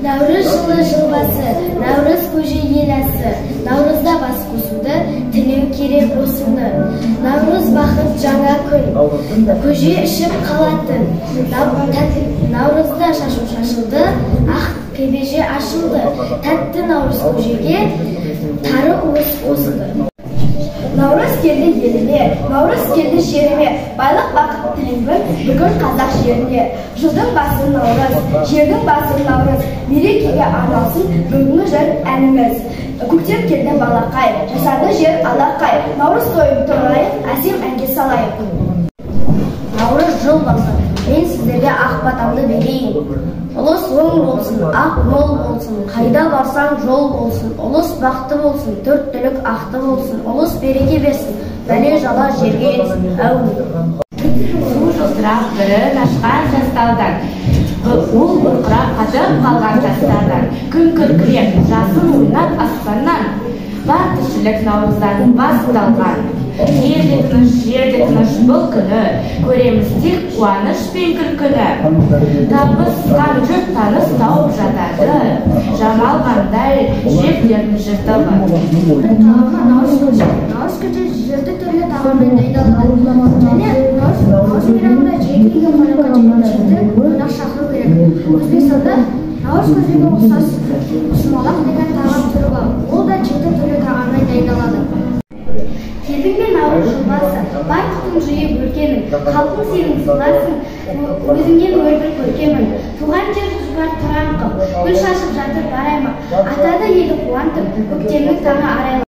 Наурыз жылы жыл басы, Наурыз көже ел асы. Наурызда бас қосуды, тілеу керек осыны. Наурыз бақыт жаңа күн, көже ішіп қалатын. Наурызда шашу шашылды, ақ кебеже ашылды. Тәтті наурыз көжеге тары уыз қосылды. Наурыз келді еліме, Наурыз келді жеріме, байлық бақыт тілеймін бүкіл қазақ жеріне. Жылдың басы Наурыз, жердің басы Наурыз, мерекеге арналсын бүгінгі жыр әніміз. Көктем келді балақай, жасады жер алақай, Наурыз тойын тойлайық, әсем әнге салайық. Наурыз жыл басы, мен сіздерге ақ батамды берейін. Ұлыс оң болсын, ақ мол болсын, қайда барсаң жол болсын, ұлыс бақты болсын, төрт түлік ақты болсын, ұлыс береке берсін, бәле жала жерге етсін, әумин. Су жылтырап бірін ашқан жастаудан, ол бұрқырап қатып қалған жастардан, күн күркіреп, жасын ойнап аспаннан, бар тіршілік наурыздан басталған. Ел де тыныш, жер де тыныш бұл күні, көреміз тек қуаныш пен күлкіні. Табысқан жұрт таныс тауып жатады, жамалғандай жептердің жыртығы. Наурыз көже. Наурыз көже жеті түрлі тағаммен дайындалады. Және наурыз мейрамында жеті үйге қонаққа жеті қонақ шақыру керек. Өзбекстанда наурыз көжеге ұқсас сумалақ деген тағам түрі бар. Ол да жеті түрлі тағаммен дайындалады. Келдің бе наурыз жыл басы, бар құтын жиып өркенің, халқың сенің сыйласың, өзіңнен өрбіл көркемін. Туған жер жұпар тұран қып, гүл шашып жатыр бар аймақ, атады елі қуантып, көктемнің таңы арайлап.